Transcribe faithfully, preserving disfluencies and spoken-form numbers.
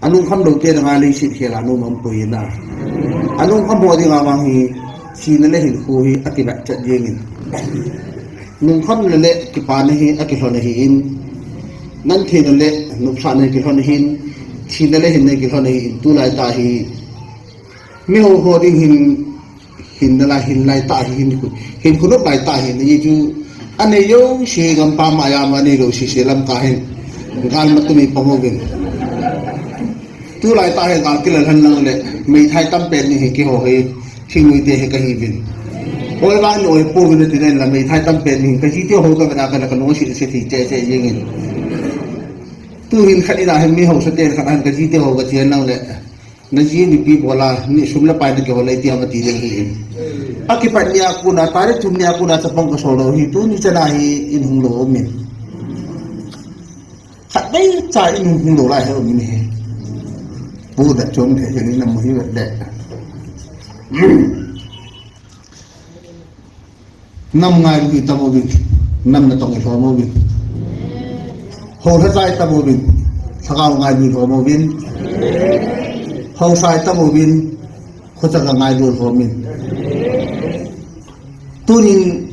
Anung kham lou te na ngai leiset khel a nung mam pui na. Anung kham ho ding a vang hi, sina le hin khu hi, ati ba chat ding in. Nung kham le le, kipa na hi, a kilhon na hi in. Nan the na le, nupsa na kilhon na hin. Sina le hin na kilhon na hi in. Tu lai ta hi. Mi ho ho ding hin, hin na lai, hin lai ta hi, hin khu, hin khu nop lai ta hi. Ni chu, ane yo, si gam pa ma ya ma ni lo, si si lam ka hin. Gal ma tu mi pa mo vin. Tu lai ta hi, gal ki la han lang le, mei thai tam pen ni hi ki ho hi. Thingnoite hi ka hi vin. Oi vang ni oi po vin ti nen la mei thai tam pen ni ka ji te ho ka vin a ka na ka nung si si ti che che jing in. Tu hin khat ina hin mi ho sa te khat han ka ji te ho ka ti nang le. Na ji ni pi bola ni sum la pai na ke ho le ti ama ti ding hi in. A kipat ni a kuna tarik thum ni a kuna chapang ka so lo hi tu ni chana hi in hung lo min. Khat dei cha in hung hung lo lai he um ni he. Pu da chom the jeng in na mu hi vet de. Nam ngai lu i tam uvin. Nam na tong i lhom uvin. Ho lha chai tam uvin. Lhagao ngai lu i lhom uvin. Ho sai tam uvin. Kho cha ka ngai lu lhom in. Tunin